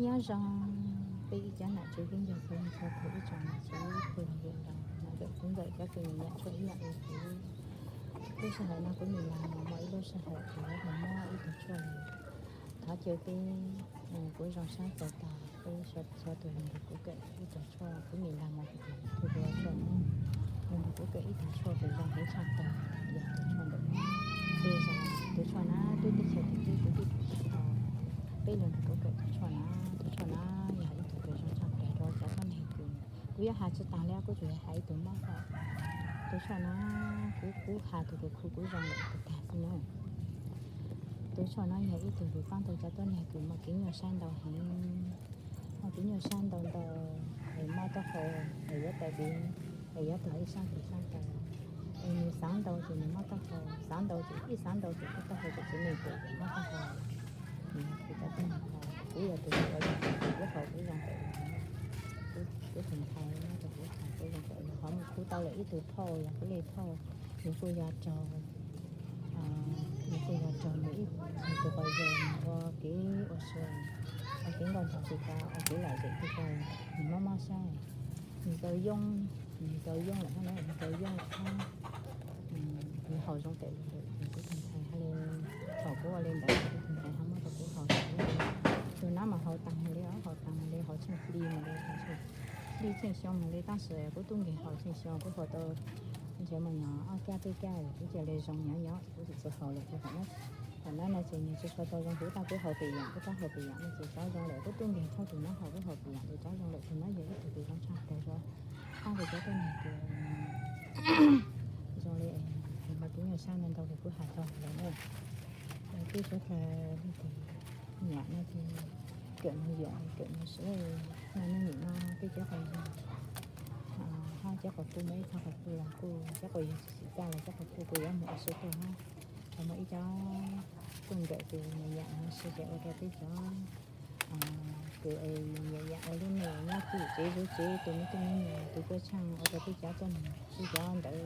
Nyob zoo peb ib cov nam txiv kwv tij txhua leej txhua tus, ib tsoom nam txiv kwv tij los nkawm tub nkawm cov kwv nyiam tshuaj ib yam li kuv. Lub sij hawm no kuv Mis Las Mos muaj ib lub sij hawm kuv yuav mus muab ib tug tshuaj los thov caw peb, kuv Zoo Sab txais tos peb txhua tus los nrog kuv kawm ib tug tshuaj. Kuv Mis Las Mos tus tus tus tshuaj no, los nrog kuv kawm ib tug tshuaj uas zoo heev tshaj plaws yog tus tshuaj ntawm no. Tej zaum tus tshuaj na twb teb chaws twg twb kuv twb tau, peb los nrog kuv kawm tus tshuaj na. Tus tshuaj na yog ib tug uas zoo tshaj plaws rau cov tuab neeg kws, kuv yuav has tsis tas li, kuv tsuas yog has ib tug mob xwb. Tus tshuaj na, kuv kuv has tus kws khu kuv zoo lawm tus tag xwb na. Tus tshuaj no yog ib tug uas pab tau cov tuab neeg kws muaj kev nyuaj sab ntau heev, muaj kev nyuaj sab ntau ntau, es mob taub hau, es yuav tawm dev, es yuav tuag ib sab tes sab taw, es nws xav ntau ces nws mob taub hau, xav ntau ces ib xav ntau ces taub hau tseem tsis me tes ces mob taub hau. Nws yog kuv cov tuab neeg haus, kuv yog tus uas yog kuv haus kuv zoo kawm los, kuv tus ntxhais no rau kuv haus kuv zoo kawm los, ho mus khu tau lawm ib tug phauj, yog kuv li phauj, nws kuj yog raug, nws kuj yog raug nws ib tug quas yawg ua kev ua su, ua kev nkauj nraug tsis tau, ua kev lom zem tsis tau, nws mob mob sab, nws tau yoob, nws tau yoob lawm hab na, nws tau yoob lawm hab. Nws haus zoo kawm li lawm, nws kuv tus ntxhais hab li, thaum kuv ua li ntawd kuv tus ntxhais ho muab rau kuv haus, tus no mas haus taag li, haus taag li, haus tsheej hli mas li, haus tsheej hli tsheej xyoo mas li, tab sis kuv tub nkeeg haus tsheej xyoo, kuv haus tau ntshe muaj nyuam ob kab peb kab, kuv cia li zoo nyob nyob kuv tsis txawj haus lawm. Thaum no no ces nws tsis tshua tau zoo, kuv tab kuv haus pes yam, kuv tab haus pes yam no ces tov zoo lawm, kuv tub nkeeg thaub tus no haus, kuv haus pes yam ces tov zoo lawm. Tus no yog ib tug kws zoo tshaj plaws rau pab kuv cov tuab neeg kws zoo li, ho kev nyuaj sab ntau ntau kws kuv has tau lawm na. Peb suav dlawg leej twg nyiam no ces kawm mus yom, kawm mus swv. No nej nim no peb cov quas yawg hab cov quas puj, muaj ib txhia quas puj los kuj, cov quas yawg tsis txawj los cov quas puj kuj yuav mus ua si tuaj hab. Ho muaj ib cov tuaj nkawm kws nyiam nyiam ua si ces ua rau peb cov kws nyiam nyiam ua lub neej nyob tim tsev zov tsev, tus me tub me nyuam tus pej xeem, ua rau peb cov tuab neeg sib cov ntawd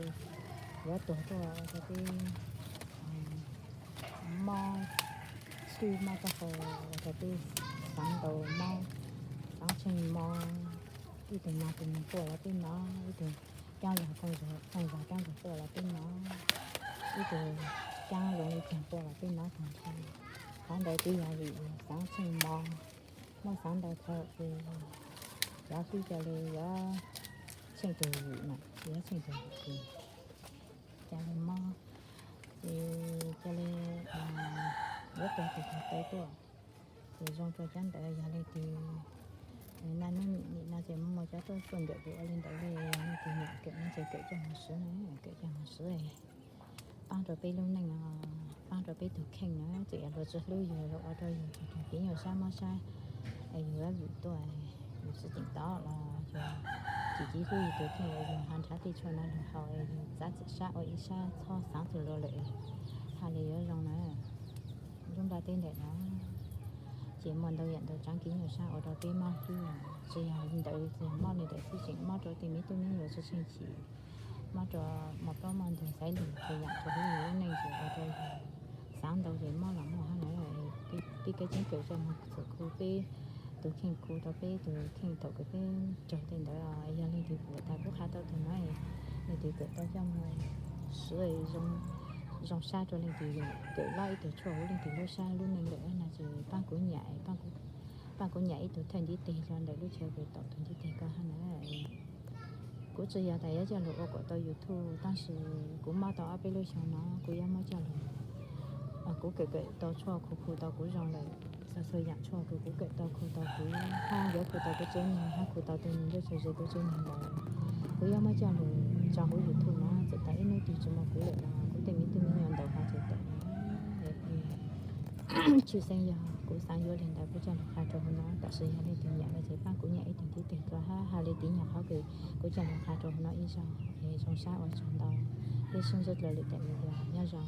yuav tuag tuaj, ua rau peb mob swb mob taub hau, ua rau peb xaav ntau mob, xaav tsheej mob, ib tug nas tus nus quaj los peb nov, ib tug caab zog tooj zog caab zog quaj los peb nov, ib tug caab zoo li caag quaj los peb nov taag nrho. Qhov ntawd twb yog vim xaav tsheej mob, mob xaav ntau dhau ces cov fwj ca le yuav tsheej tug vim mas, yuav tsheej tug vim ces ca le mob, ces ca le yuav tuag tus tag tau tuaj. Ces zoo rau cov ntawd yog leej twg naj nub nim no ces muaj cov tuaj tuaj nkawm kws ua li ntawd li, yog leej twg nyiam kawm no ces kawm coj mus swv na, kawm coj mus swv paab rau peb lub neej, paab rau peb tug kheej na. Txawm yog luag tsis hlub yug los ua rau yug raug kev nyuaj sab mob sab, yug yuav vwm tuaj, yug tsis tseem tov los yog tsis hlub yug tus kheej, yug ho nrhav tej tshuaj no lug haus, yug txav txim sab ua ib sab txhob xaav txug luag lawm, ha li yuav zoo na. Lub nplaj teb ntawm no ces muaj ntau yam ntau tsaav kev nyuaj sab ua rau peb mob hlwb, tsis yog li ntawd, tsis yog mob li ntawd xwb, tseem mob rau tej me tub me nyuam tsis tsheej chim, mob rau muaj plaub muaj ntug xaiv lug txhua yam rau lub neej ces ua rau yug xaav ntau ces mob los muaj hab na. Peb kev tseeb kawm coj mus txhum khu peb tus kheej, khu rau peb tus kheej thaum kws peb raug tej ntawd. Yog leej twg pum tas kuv qha tau tus no, leej twg kawm tau coj mus swv zoo sab rau leej twg, kawm loj ib tug tshuaj huv leej twg lub sab lub neej lawm no ces paab kuv nyam, paab kuv nyam ib tug thawj ntiv teg rau ntawm lub chaw kws tom tus ntiv teg ko hab na. Kuv tsis yog tas yuav coj lug ua kom tau YouTube, tab sis kuv mob tau ob peb lub xyoo no kuv yuav muab coj lug, kuv kawm kawm tau tshuaj, khu khu tau kuv zoo lawm, txhua txhua yam tshuaj kws kuv kawm tau khu tau kuv, hab yuav khu tau kuv tsev neeg hab khu tau tej me ntsuj tsho ze kuv tsev neeg lawm, kuv yuav muab coj lug tso huv YouTube no. Txawm tas ib hnub twg tsis muaj kuv lawm los kuv tej me tub me nyuam ntawd ho tseem tawm no. Tshwj xeeb yog kuv xaav yuav li ntawd kuv coj lug qha rau huv no. Tam sis yog leej twg nyam no ces paab kuv nyam ib tug ntiv teg rau hab ha li tiv nyuag qhov kws kuv coj lug qha rau huv no ib zaug. Zoo sab ua tsaug ntau, peb sib ntsib dlua lwm daim video, nyob zoo.